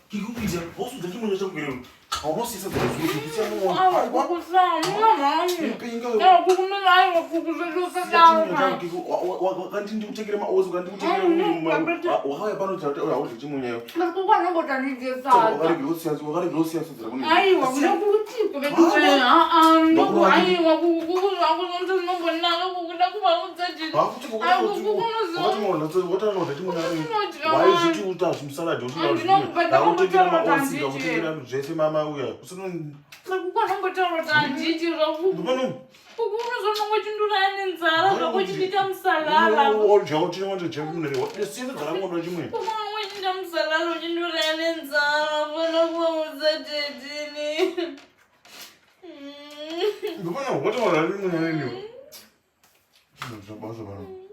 Kikukuita wasudza chimunya changu here? Haunosiisa wakandi ndikutekere maozi kandi ndikutekere wakauya pano kuti haudye chimunya iwe. Wakaregera usiya sadza rako. Aiwa kuda kuti aiwa waizviti uta zvimusalad ndakutengera maosi ndakutengera zvese mama uya Ndopano wataura rimwe neniwo. Zvabasa pano.